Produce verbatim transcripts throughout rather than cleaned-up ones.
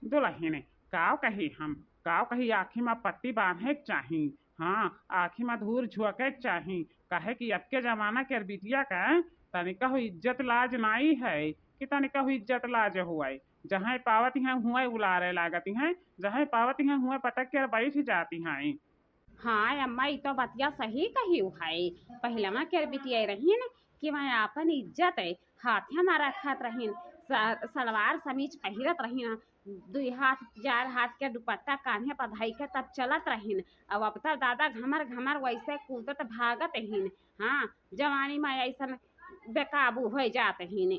दुलहिन, काव कही हम, काव कही, आँखी मा पट्टी बाँधे के चाही, हाँ, आँखी मा धूर झोंके के चाही, काहे कि अब के जमाना के बिटिया का तनिकहु इज्जत लाज नाई है कि तनिकहु इज्जत लाज होए। जहाँ पावत हैं हुए उलारे लागत हैं, जहाँ पावत हैं हुए पटक के बैठ जाती हैं। हाँ अम्मा, ई तो बतिया सही कहियो है। पहिलवा के बिटिया रहिन कि वह आपन इज्जत है हाथे मा रखत रहिन, स-, सलवार समीज पहिरत रहिन, दुई हाथ चार हाथ के दुपट्टा कान्हे पर धई के तब चलत रहिन। अब अब तो दादा घमर घमर वैसे कूदत भागत हिन। हाँ, जवानी मा ऐसन बेकाबू हो जात हिन।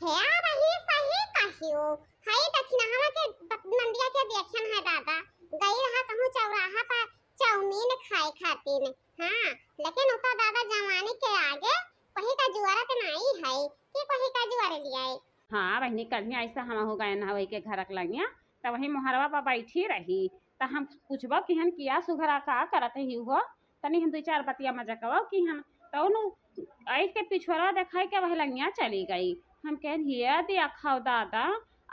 हे बहिन, सही कहियो। हई दखिनहवा के ब-, नंदिया के देखन है दादा, गई रहा कहूँ चौराहा पर चाउमीन खाए खातिर। हाँ, लेकिन उ तो दादा जवानी के आगे कोही का जुआरत नाई है कि कोही का जुआर लियाए। हाँ बहिनी, कल्ही ऐसा हम हो गए ना वही के घर के लंगिया, त वही मोहरवा पर बैठी रही, त हम पूछबो कि हन किया सुघरा का करत ही हो, तनी हम दुई चार बतिया मजकवा किहन, तउन आइके पिछुआरा देखाइके वह लंगिया चली गई। हम कहन, "हिया देखव दादा,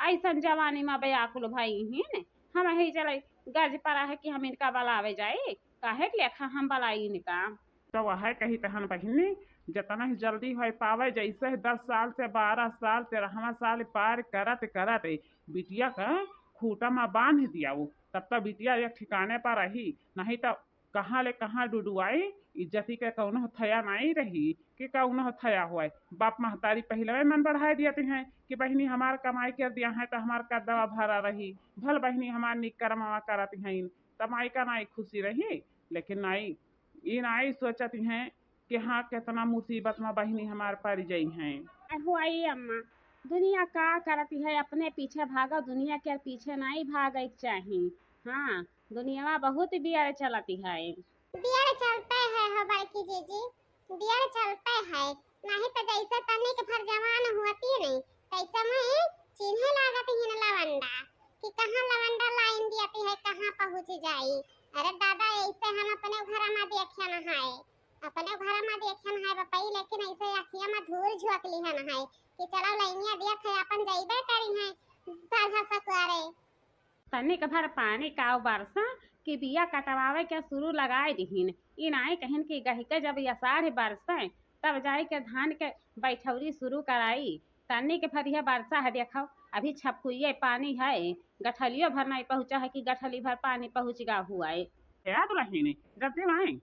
अइसन जवानी मा बेयाकुल भई हिन, हम यही चले गरज परा है कि हम इनका बलावे जाई, काहे के लेखा हम बलाई इनका?" तो वह कही तहन बहिनी, जतना ही जल्दी होइ पावे, जैसे ही दस साल से, बारह साल, तेरहवाँ साल पार करत करत बिटिया का खूँटा मा बाँध दियाउ, तब तो बिटिया एक ठिकाने पर रही, नहीं तो कहाँ ले कहाँ डुडुआई, इज्जती के कउनो थया नाई रही कि कउनो थया होए। बाप महतारी पहिलवे मन बढ़ाए दियत हैं कि बहिनी हमार कमाई कर दिया है तो हमार कदवा भरा रही, भल बहिनी हमार निक करमवा करत हैं, त माई का नाई खुशी रही, लेकिन नाई, ई नाई सोचत हैं कि हाँ, केतना मुसीबत मा बहिनी हमार पड़ जइहैं। अहो आई अम्मा, दुनिया का करती है, अपने पीछे भागो, दुनिया के पीछे नाई भागे के चाही। हाँ, दुनियावा बहुत बियर चलती है। बियर चलते है हो बड़की जीजी, बियर चलते है, नहीं तो जैसे तनिक भर जवान हुअती नहीं, तैसे मैं चिन्हे लागत ही न लवंडा कि कहाँ लवंडा लाइन दियती है, कहाँ पहुँच जाई। अरे दादा, ऐसे हम अपने घर मा देखियन है, अपने घर मा देखियन है बपई, लेकिन ऐसे अखिया मा धूर झोंक लिहन है कि चलो लइनिया देख है, अपन जइबे करी है साझा सकुआरे। तनिक भर पानी काव बरसा कि बिया कटवावे के शुरू लगाए दिहिन। ई नाई कहिन कि गहिके जब ई असाढ़ बरसे, तब जाए के धान के बैठौरी शुरू कराई। तनिक भर यह बरसा है, देखो, अभी छपकुइये पानी है, गठलियो भर नाई पहुँचा है कि गठली भर पानी पहुँच गा हुआ है। ए दुलहिन, जब दिन आई,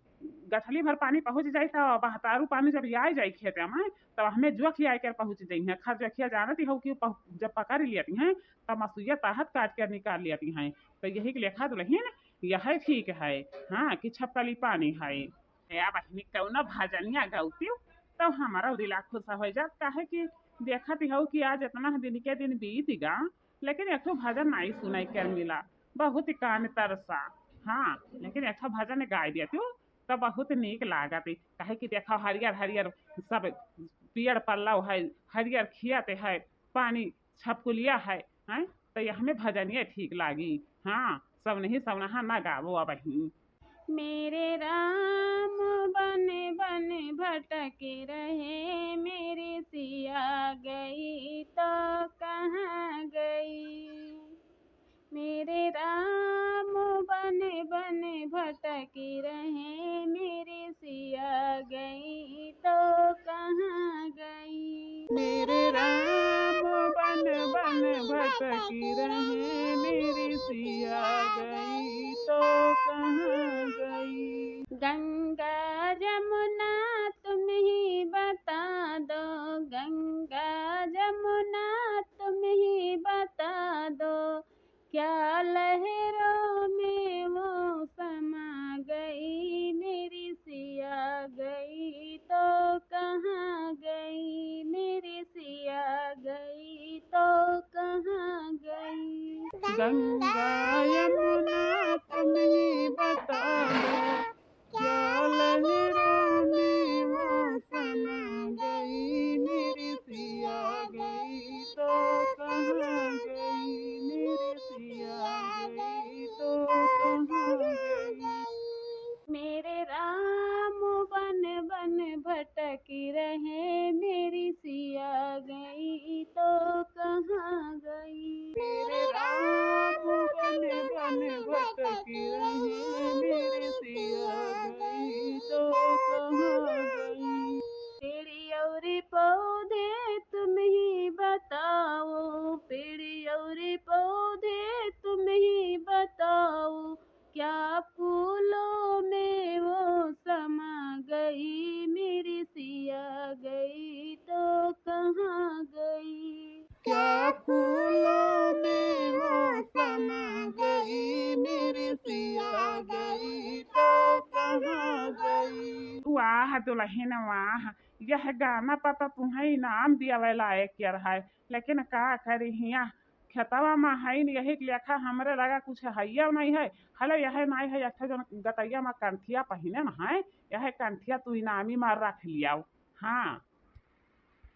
गठली भर पानी पहुँच जाई, तो बहतारू पानी जब आए जाई खेते मा, तब हमें जोखिया आए के पहुँच जाई हैं। खर जोखिया जानत ही हो कि पहु-, जब पकड़ लियती हैं, तब मसुइया ताहत काट के निकाल लियती हैं। तो यही के लेखा दुलहिन, यह ठीक है, हाँ, कि छपकली पानी है। ए बहिनी, कउनो भजनिया गौती, तो हमारा दिला खुश हो जात, काहे कि देखत ही हो कि आज इतना दिन के दिन बीत गा, लेकिन एक ठो भजन नाई सुनाई के मिला, बहुत ही कान तरसा। हाँ, लेकिन एक ठो भजन गाय दिया तू, तो बहुत नीक लागत। काहे कि देखो, हरियर हरियर सब पेड़ पल्लव है, हरियर खेत है, पानी छपकुलिया है, हैं? तो ये हमें भजनिया ठीक लागी। हाँ, सब नहीं, सब नहा ना गावो अब ही। मेरे राम बन बन भटक रहे, मेरी सिया गई तो कहाँ गई? मेरे राम बन बन भटक रहे, मेरी सिया गई तो कहाँ गई? मेरे राम बन बन भटक रहे, मेरी सिया गई तो कहाँ गई? गंगा जमुना तुम ही बता दो, गंगा जमुना तुम ही बता दो, क्या लहरों में वो समा गई, मेरी सिया गई तो कहाँ गई, मेरी सिया गई तो कहाँ गई? गंगा यमुना तुम ही बता दो, क्या लहरों में वो समा गई, मेरी सिया गई तो कहाँ गई, मेरी सिया गई तो कहाँ गई? मेरे राम बन बन भटक रहे, मेरी सिया गई तो कहाँ गई? मेरे राम और पौधे तुम ही बताओ, क्या फूलों में वो समा गई, मेरी सिया गई तो कहाँ गई? क्या फूलों में वो समा गई, मेरी सिया गई तो कहाँ गई? वाह दुलहिन वाह, यह गाना पर तो तुहैं इनाम दियावै लायक यार है, लेकिन का करी हियाँ खेतवा मा हइन, यही के लेखा हमरे लगा कुछ हइया नहीं है। हले यह नहीं है, एक ठो जौन गटइया मा कंठिया पहिने न है, यह कंठिया तू इनामी मा रख लियाउ। हाँ।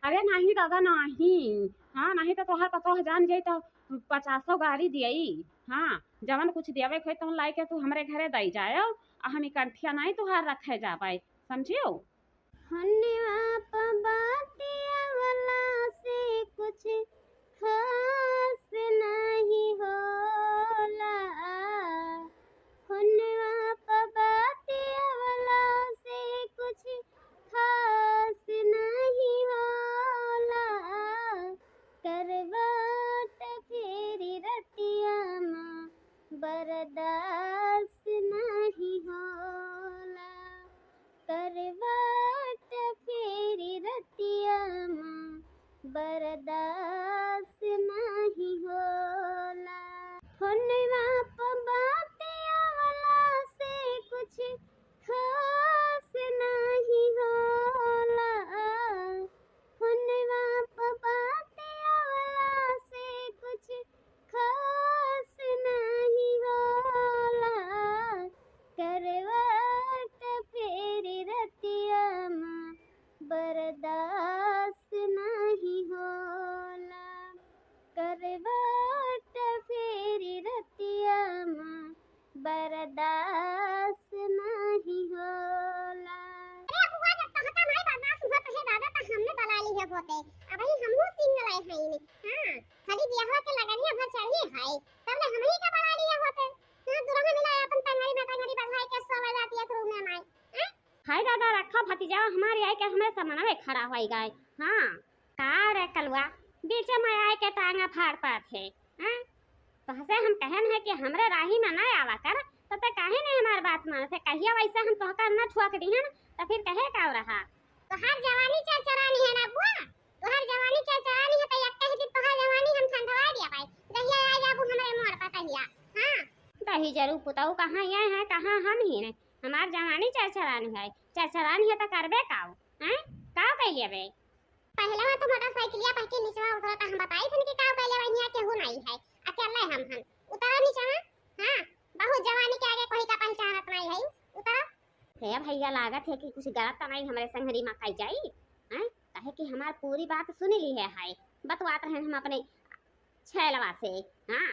अरे नाही दादा नाही, हाँ, नाही तो तोहार पतोह जान जाई तो पचासो गारी दियई। हाँ, जवन कुछ देवे के होई तवन लाई के तू हमरे घरे दई जायो, आ हम ई कंठिया नाही तोहार रखे जाबे, समझियो? हनवा प बातिया वाला से कुछ खास नहीं होला, हनवा प बातिया वाला से कुछ खास नहीं होला, करवाट फेरी रतिया मा बर्दाश्त नहीं होला, करवाट फेरी रतिया मा बर्दाश्त नहीं होला। होनवा प बातिया वाला से कुछ खास नहीं होला, होनवा प बातिया वाला से कुछ खास नहीं होला, करवाट फेरी रतिया मा बर्दाश्त नहीं होला, करवाट फेरी रतिया मा बर्दाश्त नहीं होला। अरे बुआ, जब तोहका नहीं बर्दाश्त होत है दादा, तो हमने बला ली है होते। अबही हमहू single आए हैं इन्हें। हाँ, खाली बियाहवा के लगनिया भर चढ़ी है, तब ले हमही का बला लिया होते। हाँ, दुल्हा मिला अपन टंगड़ी में टंगड़ी बंधाई के सोवे जाती है रूम में माई। हाँ? हाय दादा, रखा भतीजा हमारे आई के हमरे समनवे खड़ा होई गए। हाँ। का रे कलुआ, बीचे में आए के टांगा फाड़ पात है, हैं? तोहसे हम कहन है कि हमरे राही में ना आवा कर, तो ते काहे नहीं हमार बात मानत है? कहिया वैसे हम तोहका न ठोक दिहन, तो फिर कहे का रहा? तोहार जवानी चरचरानी है ना बुआ, तोहार जवानी चरचरानी है, तो एक ही दिन तोहार जवानी हम ठंडवा दिया भाई, जहिया आ जाबू हमरे मोड़ पर तहिया। हाँ। दही जरू पुताऊ कहाँ ये है, कहाँ हम ही ने? हमार जवानी चरचरानी है, चरचरानी है तो करबे काऊ, हैं? काऊ कह लेबे? पहले वहाँ तो मोटरसाइकिलिया पर के निचवा उतरा था, हम बताई थन कि का पहले वहाँ केहू नहीं है, अकेले हम हन। उतरा निचवा। हाँ, बहुत जवानी के आगे कोई का पहचानत नहीं है। उतरा। हे भैया, लागत है कि कुछ गलत तो नहीं हमरे संगरी मा कई जाई, हैं? काहे कि हमार पूरी बात सुन ली है, हाय बतवात रहन हम अपने छैलवा से। हाँ।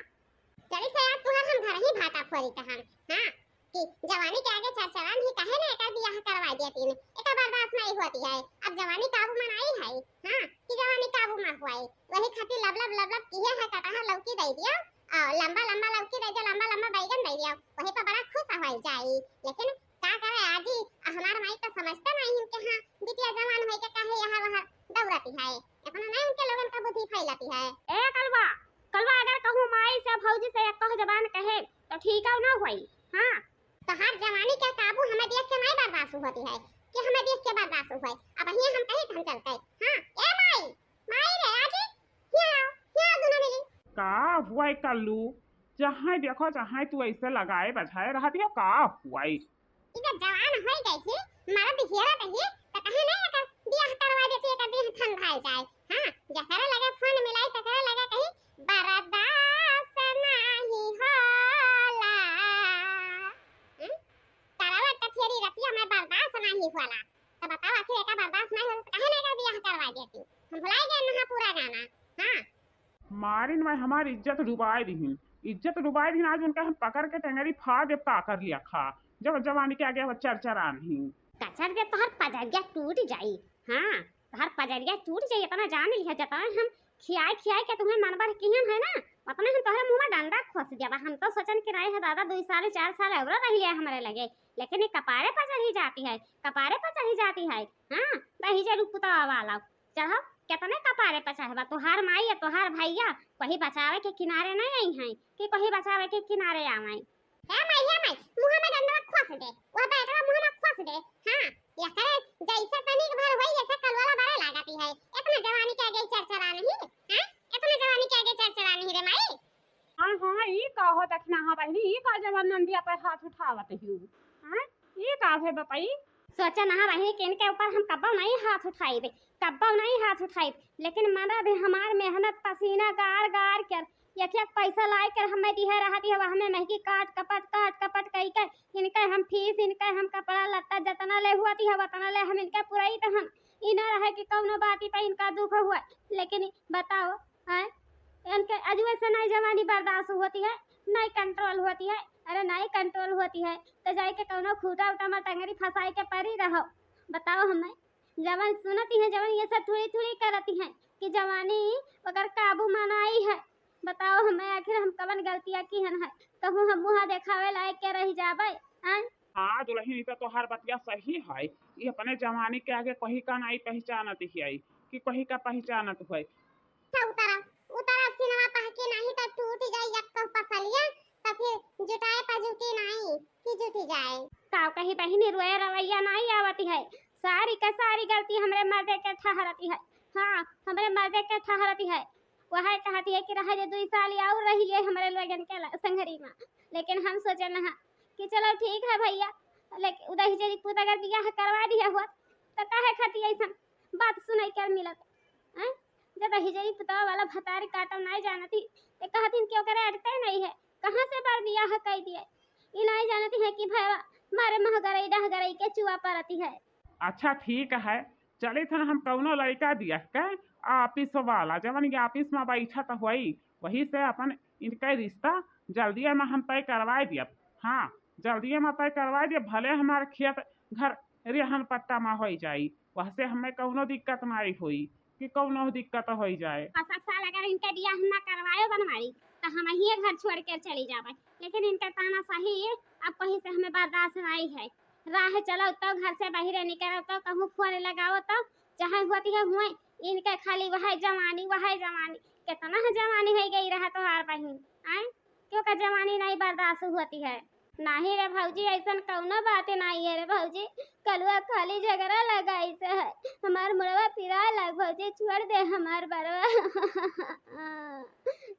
चली से आज तुहर हम घर ही भाटा फोरी कहन, हाँ, कि जवानी के आगे चरचरान ही काहे ना एकर बियाह करवा दिया तीन, एकर बर्दाश्त नहीं होती है। अब जवानी काबू में नहीं है, हाँ, कि जवानी काबू में हुआ है, वही खातिर लब लब लब लब किहे है कटहर लौकी दे दियो, और लंबा लंबा लौकी दे दियो, लंबा लंबा बैगन दे दियो, वही पर बड़ा खुश हो जाई। लेकिन का करे आजी, आ हमार माई तो समझते नहीं इनके, हाँ, बिटिया जवान होई के काहे यहाँ वहाँ दौड़ती है, इतना नहीं उनके लोगन का बुद्धि फैलती है। ए कलवा, कलवा अगर कहूँ माई से भौजी से एक कह जबान कहे तो ठीक है ना होई, हाँ। तोहार जवानी के काबू हमें देख के नहीं बर्दाश्त होती है कि हमें देख के बर्दाश्त होए। अब ये हम कहीं हम चलते, हाँ। ए माई, माई रे आजी, यहाँ आओ, यहाँ आओ दोनों मिली। का हुआ है कल्लू? जहाँ देखो जहाँ तू ऐसे लगाए बजाए रहती हो, का हुआ है? ई जब जवान होई गई थी, मर्द हेरत ही, त कहे नहीं एकर बियाह करवा देती, एकर देह ठंडाई जाए। हाँ, जकरे लगे फोन मिलाई, तकरे लगे कही, "बर्दाश्त नहीं होला।" हम्म? करवा त फेरी रतिया में बर्दाश्त नहीं होला। त बताओ, आखिर एकर बर्दाश्त नहीं होला, त कहे नहीं एकर बियाह करवा देती? हम भुलाई गए नहा पूरा गाना। हाँ। मारिन में हमार इज्जत डुबाए दिहिन, इज्जत डुबाए दिहिन। आज उनका हम पकड़ के टेंगरी फाड़ देब, का कर लिया खा, जब जवानी के आगे वो चरचरान ही। कचर दे तोहर पजरिया टूट जाई। हाँ, तोहर पजरिया टूट जाई, इतना जान लिया, जितना हम खियाए खियाए के तुम्हें मन बढ़ किहन है ना, उतना हम तोहरे मुँह में डंडा खोस देबा। हम तो सोचन कि नहीं है दादा, दो साल चार साल और रह लिया हमारे लगे, लेकिन ये कपारे पर चढ़ी जाती है, कपारे पर चढ़ी जाती है। हाँ, दही जरूर पुतवा वाला चढ़ो। केतने कपारे पर चढ़बा, तोहार माई या तोहार भैया कोही बचावे के किनारे नहीं आई हैं कि कोही बचावे के किनारे आवे। ए माई, ए माई, मुँह में डंडवा खोस दे, वह बैटवा मुँह में खोस दे। हाँ, एकरे जैसे तनिक भर होई, ऐसे कलवाला बड़े लागती है। इतना जवानी के आगे चरचरा नहीं, हाँ? इतना जवानी के आगे चरचरा नहीं रे माई। हाँ, हाँ, ई का हो दखिनहा बहिनी, ई का जवन नंदिया पर हाथ उठावत हिउ? हाँ, ई का है बपई? सोचे नहा बहिनी कि इनके ऊपर हम कब्बो नहीं हाथ उठाइबे, कब्बो नहीं हाथ उठाइब, लेकिन मना भी हमार मेहनत पसीना गार गार कर एक एक पैसा लाए कर हमें दिहे रहती है, हमें महंगी काट कपट, काट कपट कई के इनके हम फीस, इनके हम कपड़ा लत्ता जतना ले हुआ थी है, उतना ले हम इनके पुराई तो हम ई ना रहे कि कौनो बाती पे इनका दुख हुआ। लेकिन बताओ, हैं, इनके अजुए से नहीं जवानी बर्दाश्त होती है, नहीं कंट्रोल होती है। अरे नहीं कंट्रोल होती है तो जाए के कौनो खूटा उटा में टंगरी फंसाई के परी रहो। बताओ हमें, जवन सुनती है, जवन ये सब थोड़ी थोड़ी करती है कि जवानी ओकर काबू में नाई है। बताओ हमें, आखिर हम कवन गलतियाँ की हन है, कहूँ हम मुँह देखावे लायक के रह जाबे, हैं? हाँ दुल्हन, ई तो तोहार बतिया सही है। ई अपने जवानी के आगे कोही का नाई पहचानत हियाई कि कोही का पहचानत हुए। अच्छा उतरा, उतरा सिनवा पहके, नहीं तो टूट जाई एक तो पसलिया, तो फिर जुटाए पर जुटी नहीं कि जुटी जाए। का कही बहिनी, रोए रवैया नहीं आवती है, सारी का सारी गलती हमरे मर्दे के ठहरती है। हाँ, हमरे मर्दे के ठहरती है। वह कहती है कि रह जे दुई साल और रह लिए हमरे लोगन के ल-, संघरी में। लेकिन हम सोचे नहा कि चलो ठीक है भैया, लेकिन उदय हिजरी पूत अगर बियाह करवा दिया हुआ तो काहे खातिर ऐसन बात सुनाई कर मिलत, हैं? जब हिजरी पुतवा वाला भतारी काटल नहीं जानती तो कहतिन कि ओकरे अटते नहीं है, कहाँ से बार बियाह कर दिए। ई नहीं जानती है कि भैया मारे महगरई डहगरई के चुआ परती है। अच्छा ठीक है, चलित हन हम कौनो लड़का दिया के, ऑफिस वाला, जवन ये ऑफिस में बैठत होई, वही से अपन इनका रिश्ता जल्दिए में हम तय करवाए दियब। हाँ, जल्दिए में तय करवाए दियब, भले हमार खेत घर रेहन पट्टा में होई जाई, वहसे हमें कौनो दिक्कत नाई होई कि कौनो दिक्कत होई जाए। पाँच सात साल अगर इनके बियाह ना करवायो बनवाई तो हम यही घर छोड़ के चली जाबे, लेकिन इनका ताना सही अब कहीं से हमें बर्दाश्त नहीं है। राह चलो तो घर से बाहर निकलो तो कहूँ फोन लगाओ तो जहाँ होती है हुए, इनके खाली वह जवानी, वह जवानी, कितना जवानी है गई रहा तोहार बहिन, आए? क्यों का जवानी नहीं बर्दाश्त होती है? नहीं रे भौजी, ऐसन कौनो बात नहीं है रे भौजी, कलुआ खाली झगड़ा लगाई से है, हमार मुड़वा पिराए लाग भौजी, छोड़ दे हमार बरवा।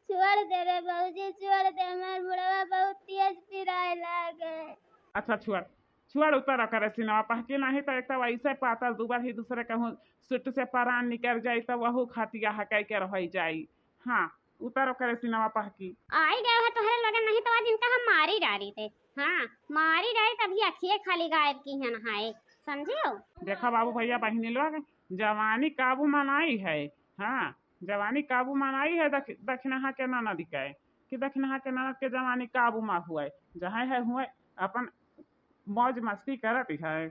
छोड़ दे रे भौजी, छोड़ दे, हमार मुड़वा बहुत तेज पिराए लागे। अच्छा छोड़, छोड़ उतर करे सिनवा पहके, नहीं तो एक तो वैसे पातल दुबर ही दूसरे कहूँ सुट से परान निकल जाई तो वहू खतिया हकाई के रह जाई। हाँ, उतर ओकरे सिनवा पहकी। आई गए है तोहरे लोगन, नहीं तो आज इनका हम मारी डारी थे। हाँ, मारी डारी तभी अखिए खाली गायब की है नहाए, समझियो? देखा बाबू भैया बहिनी लोग, जवानी काबू मनाई है। हाँ, जवानी काबू मनाई है दख-, दखिनहा के ननद के, कि दखिनहा के ननद के जवानी काबू मा हुए, जहाँ है हुए अपन मौज मस्ती करत है।